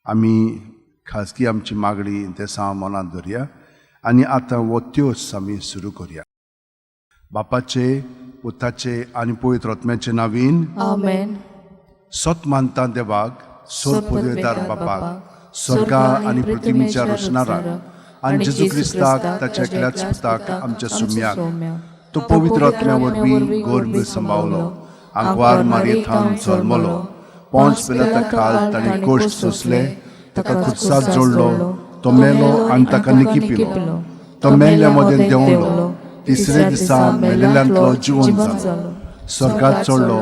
आमी खाजगी आमची मागणी इंतेसांव मनांत धरया आनी आतां हो त्योस आमी सुरू करया. बापाचे, पुताचे आनी पवित्र आत्म्याचे नावीन. आमेन. सत मानता देवाक, सोर पदवेदार बापाक, स्वर्गा आनी पृथ्वीच्या रचणाराक, आनी जेजू क्रिस्ताक, ताच्या एकल्याच पुताक, आमच्या सुम्याक, तो पवित्र आत्म्या वरवीं गर्भ सांबावलो, आंकवार मारयेथावन जल्मलो, पोंच पिलाता खाल ताणें कोश्ट सोंसले, ताका खुर्साक जोडलो, तो मेलो आनी ताका निकिपिलो, तो मेल्ल्या मदें देंवलो, तिसरे दिसा मेलेल्यांतलो जिवन जालो, स्वर्गात चडलो,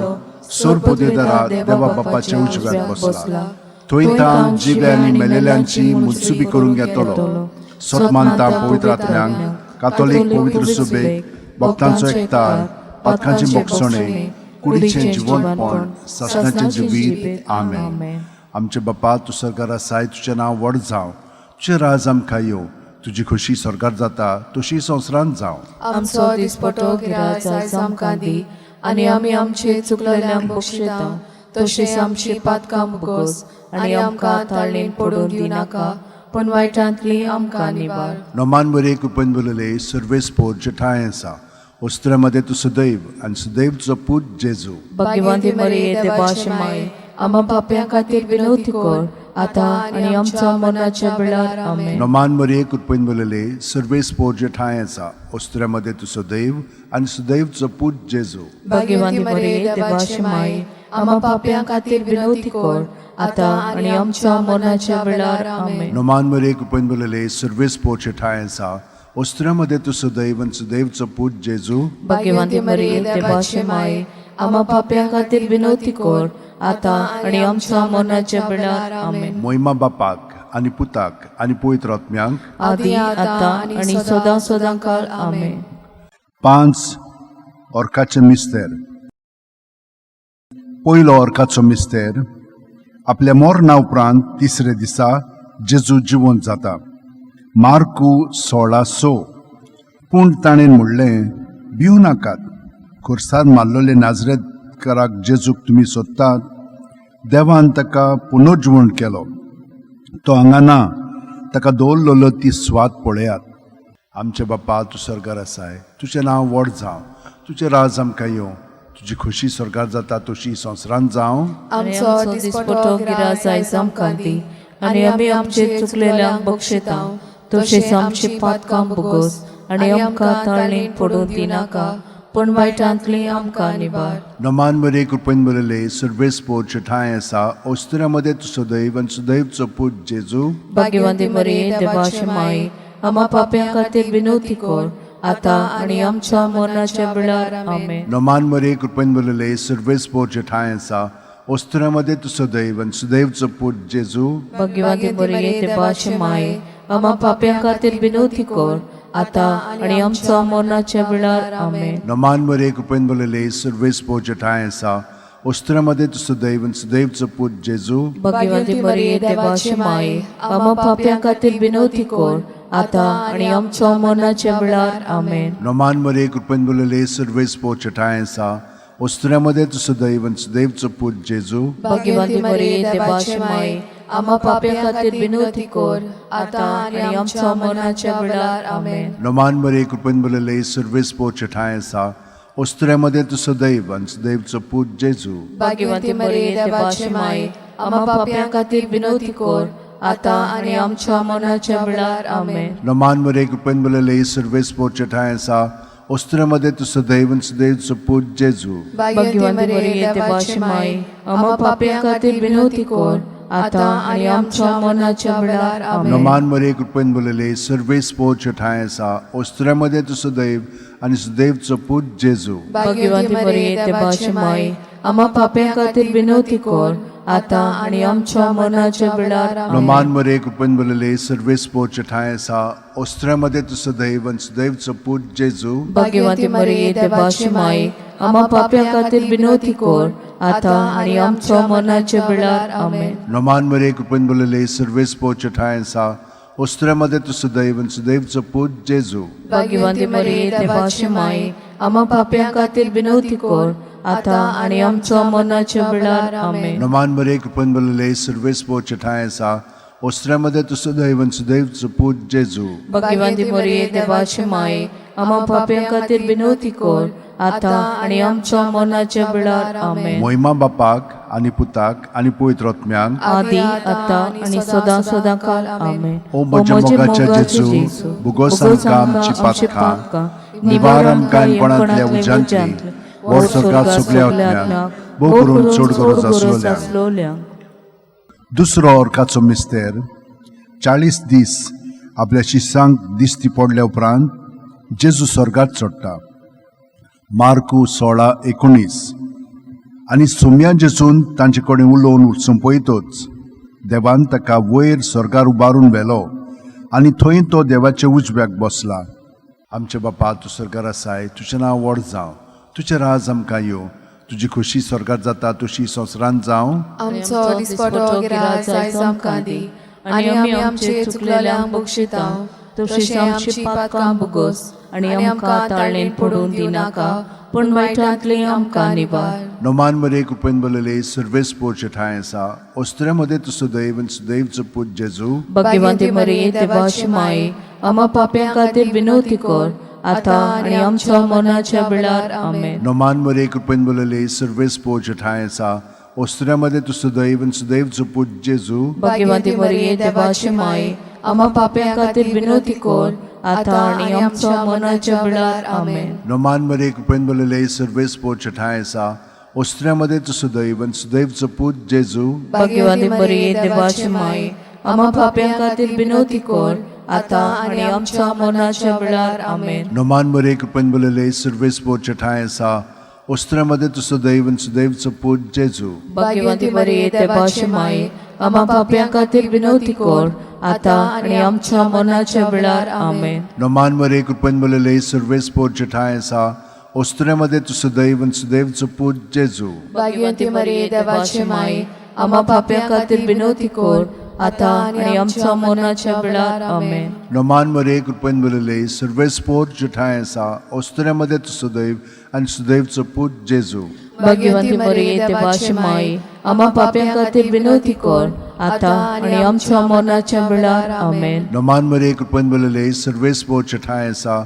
सोर पदवेदारा देवा बापाच्या उजव्यात बसला, थंय तान जिवे आनी मेलेल्यांची मुत्सुबी करूंक येतलो. सत मानता पवित्र आत्म्यांक, कातोलीक पवित्र सुबेक, भक्तांचो एकतार, पातकांची मोगसणे, कुडीचें जिवनपण, सासणाचें जिवीत. आमेन. आमचे बापा, तूं सरकार आसाय, तुजें नांव व्हड जावं, तुजें राज आमकां येवं, तुजी खोशी सरकार जाता तशी संवसारांत जावं. आमचो दिसपटो गिराज आयज आमकां दी आनी आमी आमचे चुकलेल्यांक बक्षिता तशें आमची पातकां मुगोस आनी आमकां ताळणेन पडून दिवनाका, पूण वायटांतली आमकां निवार. नोमान बरे कृपेन बोलले, सर्वेस्पोर जेठाय आसा, वस्त्रामध्ये तूं सदैव आनी सदैव तुजो पूत जेजू. भाग्यवंती मरिये, देवाचे माय, आम्हा पापयां खातीर विनवती कर, आतां आनी आमच्या मरणाच्या वेळार. आमेन. नोमान मरिये कृपेन बोलले, सर्वेस्पोर जेठाय आसा, वस्त्रामध्ये तूं सदैव आनी सदैव तुजो पूत जेजू. भाग्यवंती मरिये, देवाचे माय, आम्हा पापयां खातीर विनवती कर, आतां आनी आमच्या मरणाच्या वेळार. आमेन. नोमान मरिये कृपेन बोलले, सर्वेस्पोर जेठाय आसा, वस्त्रामध्ये तूं सदैव आनी सदैव तुजो पूत जेजू. भाग्यवंती मरिये, देवाचे माय, आम्हा पापयां खातीर विनवती कर, आतां आनी आमच्या मरणाच्या वेळार. आमेन. मोहिमा बापाक आनी पुताक आनी पवित्र आत्म्यांक. आदी, आतां आनी सदां सदां काळ. आमेन. 5 ऑर्काचे मिस्तेर. पयलो ऑर्काचो मिस्तेर, आपल्या मरणा उपरांत तिसरे दिसा जेजू जिवंत जाता. मार्कू 16:6. पूण ताणें म्हणलें, भिवू नाकात, खुर्सार मारलेले नाजरेतकाराक जेजूक तुमी सोदतात. देवान ताका पुनर्जिवण केलो. तो हांगा ना, ताका दवरलेलो ती स्वात पळयात. आमचे बापा, तूं स्वर्गार आसाय, तुजें नांव व्हड जावं, तुजें राज आमकां येवं, तुजी खोशी स्वर्गार जाता तशी संवसारांत जावं. आमचो दिसपटो गिराज आयज आमकां दी आनी आमी आमचे चुकलेल्यांक बक्षिता तशेंच आमची पातकां भोगोस आनी आमकां ताळणेन पडूं दिनाका, पूण वायटांतली आमकां निवार. नमान मरे कृपेन बरले, सर्वेस्पोर ठांय आसा, ओस्तुऱ्या मदें तूं सदैव आनी सदैवचो पूत जेजू. भाग्यवंती मरिये, देवाचे माई, आम्हा पाप्यां खातीर विनवती कर, आतां आनी आमच्या मरणाच्या वेळार. आमेन. नमान मरे कृपेन बरले, सर्वेस्पोर ठांय आसा, ओस्तुऱ्या मदें तूं सदैव आनी सदैवचो पूत जेजू. भाग्यवंती मरिये, देवाचे माई, आम्हा पाप्यां खातीर विनवती कर, आतां आनी आमच्या मरणाच्या वेळार. आमेन. नमान मरे कृपेन बरले, सर्वेस्पोर ठांय आसा, ओस्तुऱ्या मदें तूं सदैव आनी सदैवचो पूत जेजू. भाग्यवंती मरिये, देवाचे माई, आम्हा पाप्यां खातीर विनवती कर, आतां आनी आमच्या मरणाच्या वेळार. आमेन. नमान मरे कृपेन बरले, सर्वेस्पोर ठांय आसा, ओस्तुऱ्या मदें तूं सदैव आनी सदैवचो पूत जेजू. भाग्यवंती मरिये, देवाचे माई, आम्हा पाप्यां खातीर विनवती कर, आतां आनी आमच्या मरणाच्या वेळार. आमेन. नमान मरे कृपेन बरले, सर्वेस्पोर ठांय आसा, ओस्तुऱ्या मदें तूं सदैव आनी सदैवचो पूत जेजू. भाग्यवंती मरिये, देवाचे माई, आम्हा पाप्यां खातीर विनवती कर, आतां आनी आमच्या मरणाच्या वेळार. आमेन. नमान मरे कृपेन बरले, सर्वेस्पोर ठांय आसा, ओस्तुऱ्या मदें तूं सदैव आनी सदैवचो पूत जेजू. भाग्यवंती मरिये, देवाचे माई, आम्हा पाप्यां खातीर विनवती कर, आतां आनी आमच्या मरणाच्या वेळार. आमेन. नमान मरे कृपेन बरले, सर्वेस्पोर ठांय आसा, ओस्तुऱ्या मदें तूं सदैव आनी सदैवचो पूत जेजू. भाग्यवंती मरिये, देवाचे माई, आम्हा पाप्यां खातीर विनवती कर, आतां आनी आमच्या मरणाच्या वेळार. आमेन. नमान मरे कृपेन बरले, सर्वेस्पोर ठांय आसा, ओस्तुऱ्या मदें तूं सदैव आनी सदैवचो पूत जेजू. भाग्यवंती मरिये, देवाचे माई, आम्हा पाप्यां खातीर विनवती कर, आतां आनी आमच्या मरणाच्या वेळार. आमेन. नमान मरे कृपेन बरले, सर्वेस्पोर ठांय आसा, ओस्तुऱ्या मदें तूं सदैव आनी सदैवचो पूत जेजू. भाग्यवंती मरिये, देवाचे माई, आम्हा पाप्यां खातीर विनवती कर, आतां आनी आमचो मरणाच्या वेळार. आमेन. नमान मरे कृपेन भरलेले सर्वेस्पोर ठांय आसा, ओस्त्र्यामध्ये तूं सदैव आनी सुदैवचो पूत जेजू. भगवंती मरिये, देवाचे माये, आम्हा पाप्यां खातीर विनवती कर, आतां आनी आमच्या मरणाच्या वेळार. आमेन. मोहिमा बापाक आनी पुताक आनी पवित्र आत्म्यांक. आदी आतां आनी सदां सदां काल. आमेन. ओ म्हज्या मोगाच्या जेजू, भुगोस आमकां आमची पातकां, निवार आमकां कोणांतल्या उज्यांतली, व्हर स्वर्गात सगल्या आत्म्यांक, भोव करून चड गरज आसलोल्यांक. दुसरो अर्काचो मिस्तेर. 40 दीस आपल्या शिसांक दिश्टी पडल्या उपरांत जेजू स्वर्गात चडटा. मार्कू 16:19. आनी सोम्या जेजून तांचे कडेन उलोवन सोंपयतच देवान ताका वयर स्वर्गार उबारून व्हेलो आनी थंय तो देवाच्या उजव्याक बसला. आमच्या बापा, तूं स्वर्गार आसाय, तुजें नांव व्हड जावं, तुजें राज आमकां येवं, तुजी खोशी स्वर्गार जाता तशी संवसारांत जावं. आमचो दिसपटो गिराज आयज आमकां दी आनी आमी आमचे चुकलेल्यांक बक्षिता तशीच आमची पातकां भोगोस आनी आमकां ताळेन पडून दिनाका, पूण वायटांतली आमकां निवार. नोमान मरे कृपेन बरलेले सर्वेस पोरचे ठांय आसा, ओस्त्र्यामध्ये तूं सदैव आनी सुदैवचो पूत जेजू. भगवंती मरिये, देवाची माये, आम्हा पाप्यां खातीर विनवती कर, आतां आनी आमच्या मरणाच्या वेळार. आमेन. नोमान मरे कृपेन बरलेले सर्वेस पोरचे ठांय आसा, ओस्त्र्यामध्ये तूं सदैव आनी सुदैवचो पूत जेजू. भगवंती मरिये, देवाची माये, आम्हा पाप्यां खातीर विनवती कर, आतां आनी आमच्या मरणाच्या वेळार. आमेन. नोमान मरे कृपेन बरलेले सर्वेस पोरचे ठांय आसा, ओस्त्र्यामध्ये तूं सदैव आनी सुदैवचो पूत जेजू. भगवंती मरिये, देवाची माये, आम्हा पाप्यां खातीर विनवती कर, आतां आनी आमच्या मरणाच्या वेळार. आमेन. नोमान मरे कृपेन बरलेले सर्वेस पोरचे ठांय आसा, ओस्त्र्यामध्ये तूं सदैव आनी सुदैवचो पूत जेजू. भगवंती मरिये, देवाची माये, आम्हा पाप्यां खातीर विनवती कर, आतां आनी आमच्या मरणाच्या वेळार. आमेन. नोमान मरे कृपेन बरलेले सर्वेस पोरचे ठांय आसा, ओस्त्र्यामध्ये तूं सदैव आनी सुदैवचो पूत जेजू. भाग्यवंती मरिये, देवाची माये, आम्हा पाप्यां खातीर विनवती कर, आतां आनी आमच्या मरणाच्या वेळार. आमेन. नोमान मरे कृपेन बरलेले सर्वेस पोर ठांय आसा, ओस्त्र्यामध्ये तूं सदैव आनी सुदैवचो पूत जेजू. भगवंती मरिये, देवाची माये, आम्हा पाप्यां खातीर विनवती कर, आतां आनी आमच्या मरणाच्या वेळार. आमेन. नोमान मरे कृपेन बरलेले सर्वेस पोर ठांय आसा,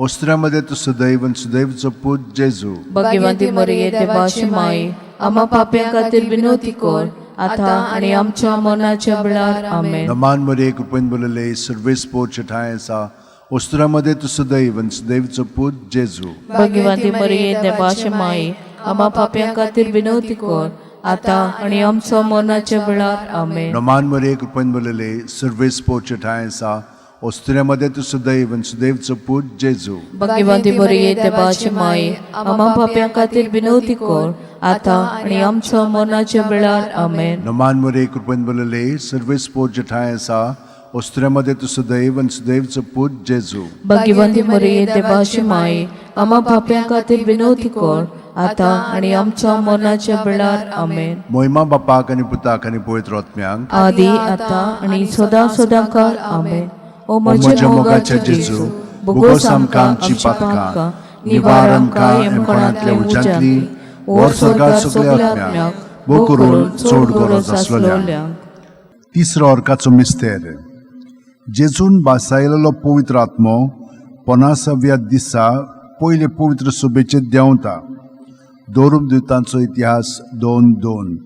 ओस्त्र्यामध्ये तूं सदैव आनी सुदैवचो पूत जेजू. भगवंती मरिये, देवाची माये, आम्हा पाप्यां खातीर विनवती कर, आतां आनी आमच्या मरणाच्या वेळार. आमेन. नोमान मरे कृपेन बरलेले सर्वेस पोर ठांय आसा, ओस्त्र्यामध्ये तूं सदैव आनी सुदैवचो पूत जेजू. भगवंती मरिये, देवाची माये, आम्हा पाप्यां खातीर विनवती कर, आतां आनी आमच्या मरणाच्या वेळार. आमेन. नोमान मरे कृपेन बरलेले सर्वेस पोर ठांय आसा, ओस्त्र्यामध्ये तूं सदैव आनी सुदैवचो पूत जेजू. भगवंती मरिये, देवाची माये, आम्हा पाप्यां खातीर विनवती कर, आतां आनी आमच्या मरणाच्या वेळार. आमेन. नोमान मरे कृपेन बरलेले सर्वेस पोर ठांय आसा, ओस्त्र्यामध्ये तूं सदैव आनी सुदैवचो पूत जेजू. भगवंती मरिये, देवाची माये, आम्हा पाप्यां खातीर विनवती कर, आतां आनी आमच्या मरणाच्या वेळार. आमेन. मोहिमा बापाक आनी पुताक आनी पवित्र आत्म्यांक. आदी आतां आनी सदां सदां काल. आमेन. ओ म्हज्या मोगाच्या जेजू, भोगोस आमकां आमची पातकां, निवार आमकां यमकोणांतल्या उज्यांतली, व्हर स्वर्गात सगल्या आत्म्यांक, भोव करून चड गरज आसलोल्यांक. तिसरो अर्काचो मिस्तेर. जेजून बासायलेलो पवित्र आत्मो पनासाव्या दिसा पयले पवित्र सभेचेर देंवता. दोरूम दुतांचो इतिहास 2:2.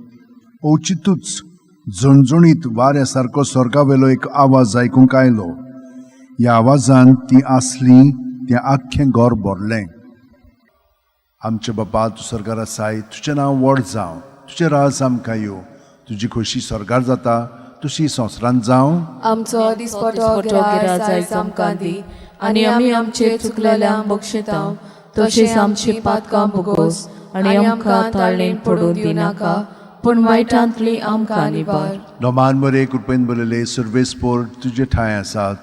अवचितूच झणझणीत वाऱ्या सारको स्वर्गावेलो एक आवाज आयकूंक आयलो. ह्या आवाजान ती आसली तें आख्खें घर भरलें. आमचे बापा, तूं स्वर्गार आसाय, तुजें नांव व्हड जावं, तुजें राज आमकां येवं, तुजी खोशी स्वर्गार जाता तशी संवसारांत जावं. आमचो दिसपटो गिराज आयज आमकां दी आनी आमी आमचे चुकलेल्यांक बक्षिता तशीच आमची पातकां भोगोस आनी आमकां ताळणेन पडून दिनाका, पूण वायटांतली आमकां निवार. नोमान मरे कृपेन बरलेले सर्वेस पोर तुजे ठांय आसात,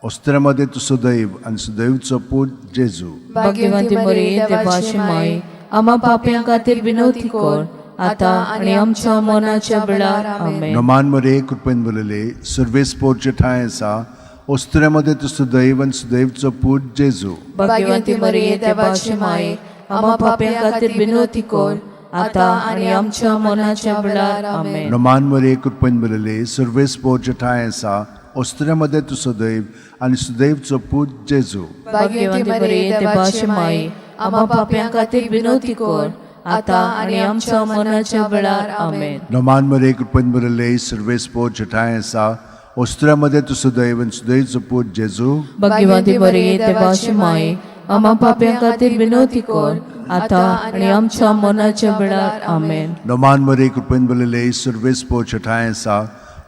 ओस्त्र्यामध्ये तूं सदैव आनी सुदैवचो पूत जेजू. भाग्यवंती मरिये, देवाची माये, आम्हा पाप्यां खातीर विनवती कर, आतां आनी आमच्या मरणाच्या वेळार. आमेन. नोमान मरे कृपेन बरलेले सर्वेस पोर ठांय आसा, ओस्त्र्यामध्ये तूं सदैव आनी सुदैवचो पूत जेजू. भाग्यवंती मरिये, देवाची माये, आमा पापयां खातीर विनवती कर आतां आनी आमच्या मनाच्या वेळार. आमेन. नमान मरे कृपेन बरले सर्वेस्पोर जठाय आसा, ओस्त्र्यामध्ये तूं सदैव आनी सुदैवचो पूत जेजू. भाग्यवंती मरिये, देवाची माई, आमा पापयां खातीर विनवती कर आतां आनी आमच्या मनाच्या वेळार. आमेन. नमान मरे कृपेन बरले सर्वेस्पोर जठाय आसा, ओस्त्र्यामध्ये तूं सदैव आनी सुदैवचो पूत जेजू. भाग्यवंती मरिये, देवाची माई, आमा पापयां खातीर विनवती कर आतां आनी आमच्या मनाच्या वेळार. आमेन. नमान मरे कृपेन बरले सर्वेस्पोर जठाय आसा,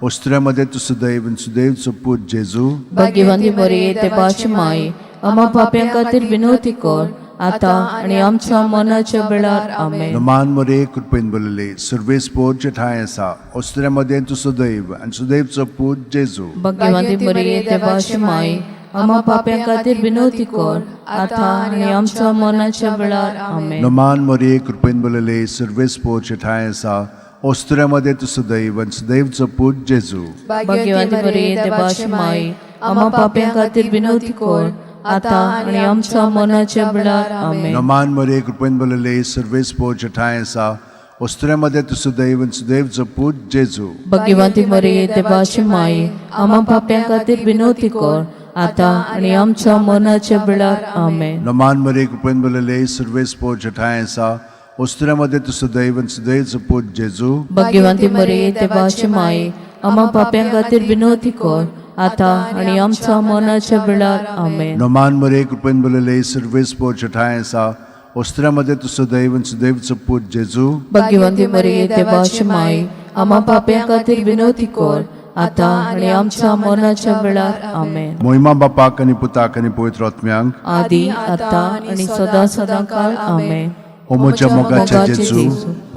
ओस्त्र्यामध्ये तूं सदैव आनी सुदैवचो पूत जेजू. भाग्यवंती मरिये, देवाची माई, आमा पापयां खातीर विनवती कर आतां आनी आमच्या मनाच्या वेळार. आमेन. नमान मरे कृपेन बरले सर्वेस्पोर जठाय आसा, ओस्त्र्यामध्ये तूं सदैव आनी सुदैवचो पूत जेजू. भाग्यवंती मरिये, देवाची माई, आमा पापयां खातीर विनवती कर आतां आनी आमच्या मनाच्या वेळार. आमेन. नमान मरे कृपेन बरले सर्वेस्पोर जठाय आसा, ओस्त्र्यामध्ये तूं सदैव आनी सुदैवचो पूत जेजू. भाग्यवंती मरिये, देवाची माई, आमा पापयां खातीर विनवती कर आतां आनी आमच्या मनाच्या वेळार. आमेन. नमान मरे कृपेन बरले सर्वेस्पोर जठाय आसा, ओस्त्र्यामध्ये तूं सदैव आनी सुदैवचो पूत जेजू. भाग्यवंती मरिये, देवाची माई, आमा पापयां खातीर विनवती कर आतां आनी आमच्या मनाच्या वेळार. आमेन. नमान मरे कृपेन बरले सर्वेस्पोर जठाय आसा, ओस्त्र्यामध्ये तूं सदैव आनी सुदैवचो पूत जेजू. भाग्यवंती मरिये, देवाची माई, आमा पापयां खातीर विनवती कर आतां आनी आमच्या मनाच्या वेळार. आमेन. नमान मरे कृपेन बरले सर्वेस्पोर जठाय आसा, ओस्त्र्यामध्ये तूं सदैव आनी सुदैवचो पूत जेजू. भाग्यवंती मरिये, देवाची माई, आमा पापयां खातीर विनवती कर आतां आनी आमच्या मनाच्या वेळार. आमेन. मोहिमा बापाक आनी पुताक आनी पवित्र आत्म्यांक, आदी आतां आनी सदां सदां काल. आमेन. ओ म्हज्या मोगाच्या जेजू,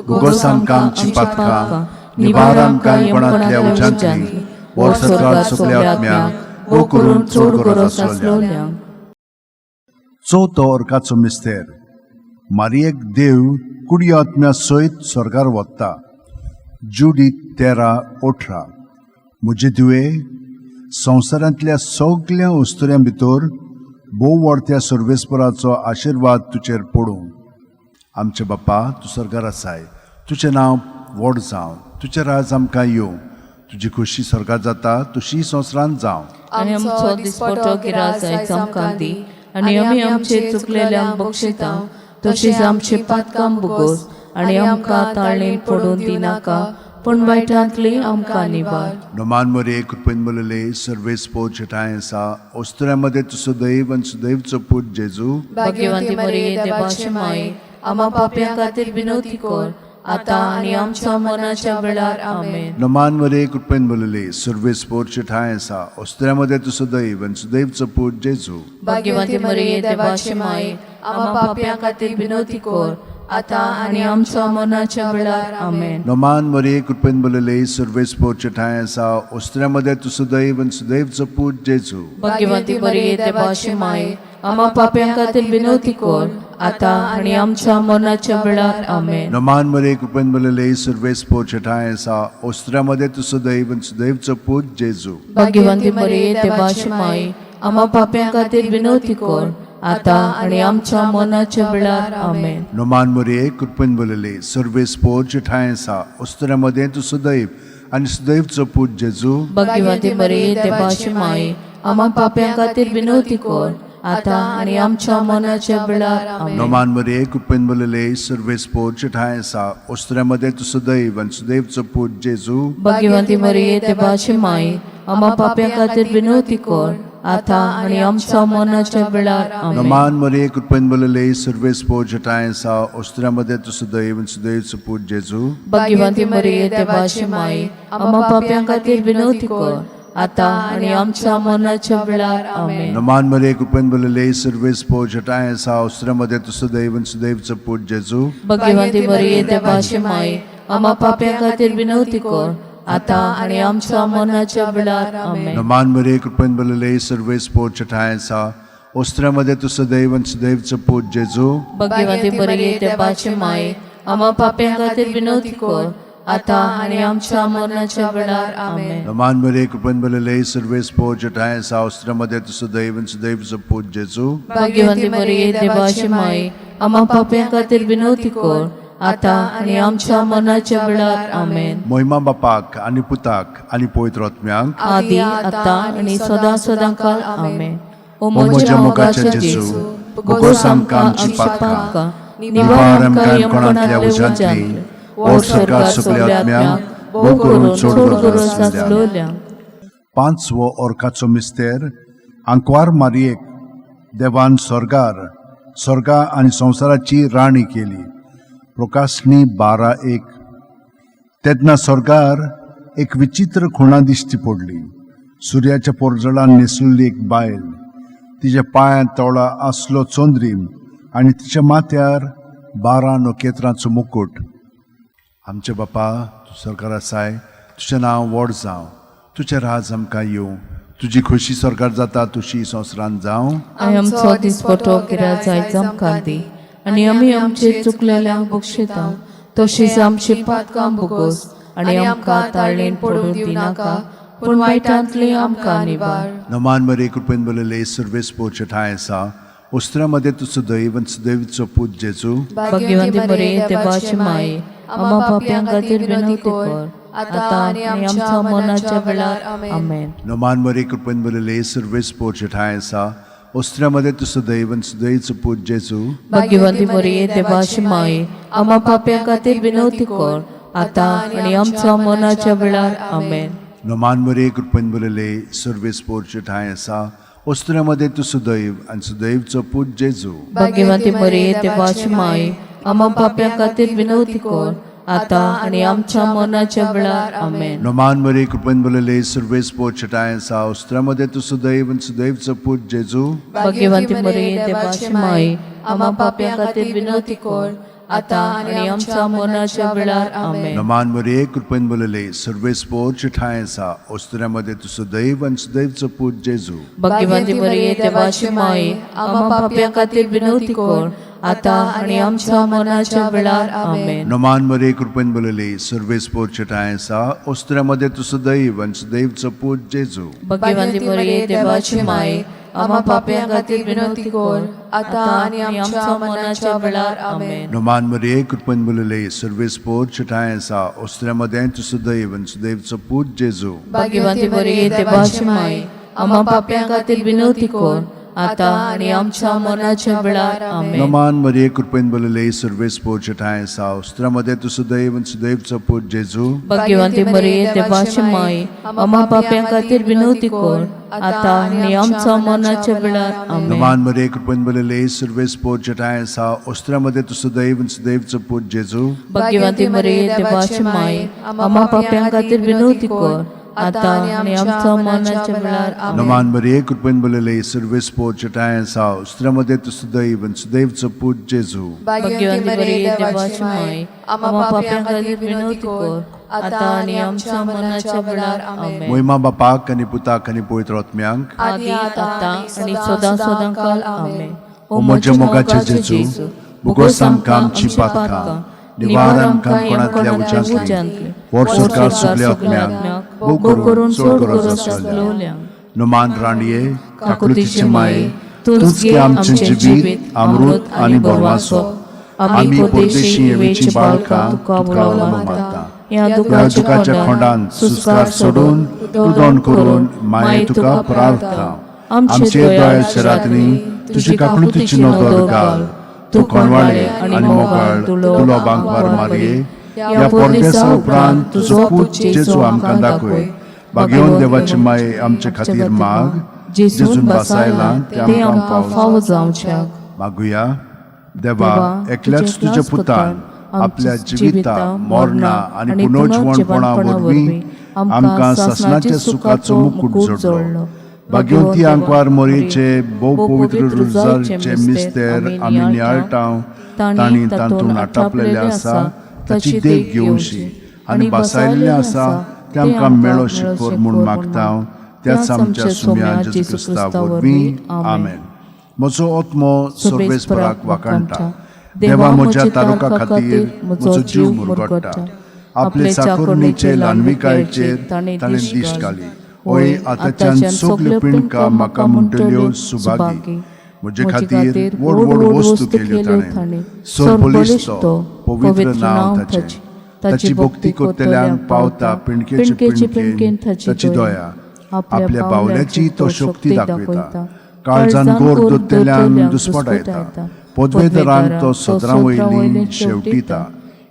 भुगोस आमकां आमची पातकां, निवार आमकां कोणांतल्या उज्यांतली, वर्सत्रात सगल्या आत्म्यांक, वो करून चड गरज आसलोल्यांक. चवथो अर्काचो मिस्तेर. मारियेक देव कुडी आत्म्या सयत स्वर्गार वता. जुडी 13:18. म्हजे धुवे, संवसारांतल्या सगल्या वस्तुऱ्यां भितर भोव व्हडत्या सर्वेस्पराचो आशिर्वाद तुजेर पडूं. आमचे बापा, तूं स्वर्गार आसाय, तुजें नांव व्हड जावं, तुजें राज आमकां येवं, तुजी खोशी स्वर्गार जाता तशी संवसारांत जावं. आनी आमचो दिसपटो गिरास आयज आमकां दी आनी आमी आमचे चुकलेल्यांक बक्षिता तशीच आमची पातकां भुगोस आनी आमकां ताळणेन पडून दिनाका, पूण वायटांतली आमकां निवार. नमान मरे कृपेन बरले सर्वेस्पोर जठाय आसा, ओस्तुऱ्यामध्ये तूं सदैव आनी सुदैवचो पूत जेजू. भाग्यवंती मरिये, देवाची माई, आमा पापयां खातीर विनवती कर आतां आनी आमच्या मनाच्या वेळार. आमेन. नमान मरे कृपेन बरले सर्वेस्पोर जठाय आसा, ओस्तुऱ्यामध्ये तूं सदैव आनी सुदैवचो पूत जेजू. भाग्यवंती मरिये, देवाची माई, आमा पापयां खातीर विनवती कर आतां आनी आमच्या मनाच्या वेळार. आमेन. नमान मरे कृपेन बरले सर्वेस्पोर जठाय आसा, ओस्तुऱ्यामध्ये तूं सदैव आनी सुदैवचो पूत जेजू. भाग्यवंती मरिये, देवाची माई, आमा पापयां खातीर विनवती कर आतां आनी आमच्या मनाच्या वेळार. आमेन. नमान मरे कृपेन बरले सर्वेस्पोर जठाय आसा, ओस्तुऱ्यामध्ये तूं सदैव आनी सुदैवचो पूत जेजू. भाग्यवंती मरिये, देवाची माई, आमा पापयां खातीर विनवती कर आतां आनी आमच्या मनाच्या वेळार. आमेन. नमान मरे कृपेन बरले सर्वेस्पोर जठाय आसा, ओस्तुऱ्यामध्ये तूं सदैव आनी सुदैवचो पूत जेजू. भाग्यवंती मरिये, देवाची माई, आमा पापयां खातीर विनवती कर आतां आनी आमच्या मनाच्या वेळार. आमेन. नमान मरे कृपेन बरले सर्वेस्पोर जठाय आसा, ओस्तुऱ्यामध्ये तूं सदैव आनी सुदैवचो पूत जेजू. भाग्यवंती मरिये, देवाची माई, आमा पापयां खातीर विनवती कर आतां आनी आमच्या मनाच्या वेळार. आमेन. नमान मरे कृपेन बरले सर्वेस्पोर जठाय आसा, ओस्तुऱ्यामध्ये तूं सदैव आनी सुदैवचो पूत जेजू. भाग्यवंती मरिये, देवाची माई, आमा पापयां खातीर विनवती कर आतां आनी आमच्या मनाच्या वेळार. आमेन. नमान मरे कृपेन बरले सर्वेस्पोर जठाय आसा, ओस्तुऱ्यामध्ये तूं सदैव आनी सुदैवचो पूत जेजू. भाग्यवंती मरिये, देवाची माई, आमा पापयां खातीर विनवती कर आतां आनी आमच्या मनाच्या वेळार. आमेन. नमान मरे कृपेन बरले सर्वेस्पोर जठाय आसा, ओस्तुऱ्यामध्ये तूं सदैव आनी सुदैवचो पूत जेजू. भाग्यवंती मरिये, देवाची माई, आमा पापयां खातीर विनवती कर आतां आनी आमच्या मरणाच्या वेळार. आमेन. नमान मरे कृपेन भरलेले सर्वेस पोर ठांय सावस्त्रामध्ये तूं सदैव सदैव पूत जेजू. भाग्यवंती मरिये, देवाची माई, आम्हा पाप्यां खातीर विनवती कर, आतां आनी आमच्या मरणाच्या वेळार. आमेन. मोहिमा बापाक आनी पुताक आनी पवित्र आत्म्यांक, आदी आतां आनी सदां सदां काल. आमेन. ओ म्हज्या मोगाच्या जेजू, बोगोस आमकां आमची पातकां, निवार आमकां यमकोणांतल्या उज्यांतली, व्हड सरकार सगल्या आत्म्यांक, भोव करून चड गरज आसलेल्या. पांचवो ओरकाचो मिस्तेर. आंकवार मारयेक देवान स्वर्गार स्वर्गा आनी संवसाराची राणी केली. प्रकाशणी 12:1. तेन्ना स्वर्गार एक विचित्र खुणा दिश्टी पडली. सुर्याच्या पोरजळान न्हेसलेली एक बायल, तिच्या पांयांत तोळा आसलो चंद्रीम आनी तिच्या माथ्यार 12 नखेत्रांचो मुकूट. आमचे बापा, तूं सरकार आसाय, तुजें नांव व्हड जावं, तुजें राज आमकां येवं, तुजी खोशी सरकार जाता तुशी संवसारांत जावं. आनी आमचो दिसपटो गिराज आयज आमकां दी, आनी आमी आमचे चुकलेल्यांक बक्षिता तशीच आमची पातकां भोगोस, आनी आमकां ताळणेन पडूंक दिनाका, पूण वायटांतली आमकां निवार. नमान मरे कृपेन बरलेले सर्वेस पोरचे ठांय आसा, उस्त्रा मध्ये तूं सदैव आनी सदैवचो पूत जेजू. भाग्यवंती मरिये, देवाची माई, आम्हा पापयां खातीर विनवती कर, आतां आनी आमच्या मरणाच्या वेळार. आमेन. नमान मरे कृपेन बरलेले सर्वेस पोरचे ठांय आसा, उस्त्रा मध्ये तूं सदैव आनी सदैवचो पूत जेजू. भाग्यवंती मरिये, देवाची माई, आम्हा पापयां खातीर विनवती कर, आतां आनी आमच्या मरणाच्या वेळार. आमेन. नमान मरे कृपेन बरलेले सर्वेस पोरचे ठांय आसा, उस्त्रा मध्ये तूं सदैव आनी सदैवचो पूत जेजू. भाग्यवंती मरिये, देवाची माई, आम्हा पापयां खातीर विनवती कर, आतां आनी आमच्या मरणाच्या वेळार. आमेन. नमान मरे कृपेन बरलेले सर्वेस पोरचे ठांय आसा, उस्त्रा मध्ये तूं सदैव आनी सदैवचो पूत जेजू. भाग्यवंती मरिये, देवाची माई, आम्हा पापयां खातीर विनवती कर, आतां आनी आमच्या मरणाच्या वेळार. आमेन. नमान मरे कृपेन बरलेले सर्वेस पोरचे ठांय आसा, उस्त्रा मध्ये तूं सदैव आनी सदैवचो पूत जेजू. भाग्यवंती मरिये, देवाची माई, आम्हा पापयां खातीर विनवती कर, आतां आनी आमच्या मरणाच्या वेळार. आमेन. नमान मरे कृपेन बरलेले सर्वेस पोरचे ठांय आसा, उस्त्रा मध्ये तूं सदैव आनी सदैवचो पूत जेजू. भाग्यवंती मरिये, देवाची माई, आम्हा पापयां खातीर विनवती कर, आतां आनी आमच्या मरणाच्या वेळार. आमेन. नमान मरे कृपेन बरलेले सर्वेस पोरचे ठांय आसा, उस्त्रा मध्ये तूं सदैव आनी सदैवचो पूत जेजू. भाग्यवंती मरिये, देवाची माई, आम्हा पापयां खातीर विनवती कर, आतां आनी आमच्या मरणाच्या वेळार. आमेन. नमान मरे कृपेन बरलेले सर्वेस पोरचे ठांय आसा, उस्त्रा मध्ये तूं सदैव आनी सदैवचो पूत जेजू. भाग्यवंती मरिये, देवाची माई, आम्हा पापयां खातीर विनवती कर, आतां आनी आमच्या मरणाच्या वेळार. आमेन. नमान मरे कृपेन बरलेले सर्वेस पोरचे ठांय आसा, उस्त्रा मध्ये तूं सदैव आनी सदैवचो पूत जेजू. भाग्यवंती मरिये, देवाची माई, आम्हा पापयां खातीर विनवती कर, आतां आनी आमच्या मरणाच्या वेळार. आमेन. नमान मरे कृपेन बरलेले सर्वेस पोरचे ठांय आसा, उस्त्रा मध्ये तूं सदैव आनी सदैवचो पूत जेजू. भाग्यवंती मरिये, देवाची माई, आम्हा पापयां खातीर विनवती कर, आतां आनी आमच्या मरणाच्या वेळार. आमेन. मोहिमा बापाक आनी पुताक आनी पवित्र आत्म्यांक, आदी आतां आनी सदां सदां काल. आमेन. ओ म्हज्या मोगाचे जेजू, बोगोस आमकां आमची पातकां, निवार आमकां कोणांतल्या उज्यांतली, व्हड सरकार सगल्या आत्म्यांक, भोव करून चड गरज आसलेल्या. नमान राणये, काकुळतीचे माये, तूंच गे आमचें जिवीत, अमृत आनी भरवासो. आमी परदेशी येवेची बाळकां तुका उलो मारता. ह्या ह्या दुखाच्या खोंडान सुस्कार सोडून रुदण करून माये तुका प्रार्थना. आमचे दयाच्या रातनी तुजी काकळुतीची नदर घाल. तूं कोणवाळे आनी मोगाळ तुलो बांकवार मारये, ह्या परदेसा उपरांत तुजो पूत जेजू आमकां दाखय. भाग्यवन देवाची माये आमचे खातीर माग, जेजून बासायला ते आमकां फावो जावच्याक. मागुया. देवा, एकल्याच तुज्या पुतान आपल्या जिविता, मरणा आनी पुनर्जिवणपणा वरवीं आमकां सासणाच्या सुखाचो मुकूट जोडलो. भाग्यवंती आंकवार मोरयेचे भोव पवित्र रुजारचे मिस्तेर आमी नियाळटा, तांणी तातूंत आटापलेलें आसा ताची देख घेवची आनी बसायल्लें आसा तें आमकां मेळो शिकोर म्हूण मागता, त्याच आमच्या सुम्या जेजू क्रिस्ता वरवीं. आमेन. म्हजो आत्मो सर्वेस्पराक वाखाणटा. देवा, म्हज्या तारुका खातीर म्हजो जीव मुरगट्टा. आपले चाकोरणीचे ल्हानविकायेचेर ताणें दिश्ट घाली. होय, आतांच्यान सगल्यो पिंडका म्हाका म्हणटल्यो सुभागी. म्हजे खातीर व्हड व्हड वस्तू केल्यो ताणें. सरबळिश्ट तो, पवित्र नांव ताचें. ताची भक्ती करतल्यांक पावता पिंडकेचे पिंडकेन ताची दया. आपल्या बावल्याची तो शक्ती दाखयता. काळजान गोर दोतल्यांक दुस्पटायता. पदवेदारांक तो सदरां वयली शेवटिता.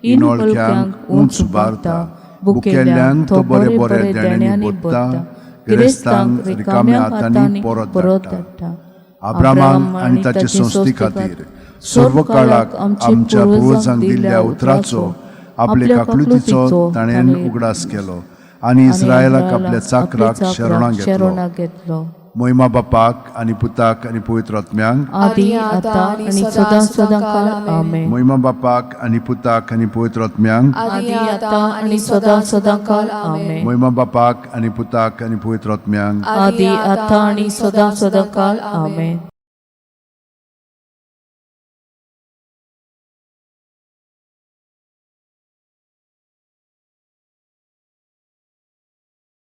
इनोळख्यांक उंच उबारता. बुकेल्ल्यांक तो बरे बरे देण्यांनी बोत्ता. गिरेस्तांक रिकाम्या हातांनी परत धाडटा. अब्रामाक आनी ताचे संस्थे खातीर सर्व काळाक आमच्या पुर्वजांक दिल्ल्या उतराचो, आपले काकलुतीचो ताणें उगडास केलो आनी इस्रायलाक आपल्या चाकराक शरणां घेतलो. मोहिमा बापाक आनी पुताक आनी पवित्र आत्म्यांक, आदी आतां आनी सदां सदां काल. आमेन. मोहिमा बापाक आनी पुताक आनी पवित्र आत्म्यांक, आदी आतां आनी सदां सदां काल. आमेन. मोहिमा बापाक आनी पुताक आनी पवित्र आत्म्यांक, आदी आतां आनी सदां सदां काल. आमेन.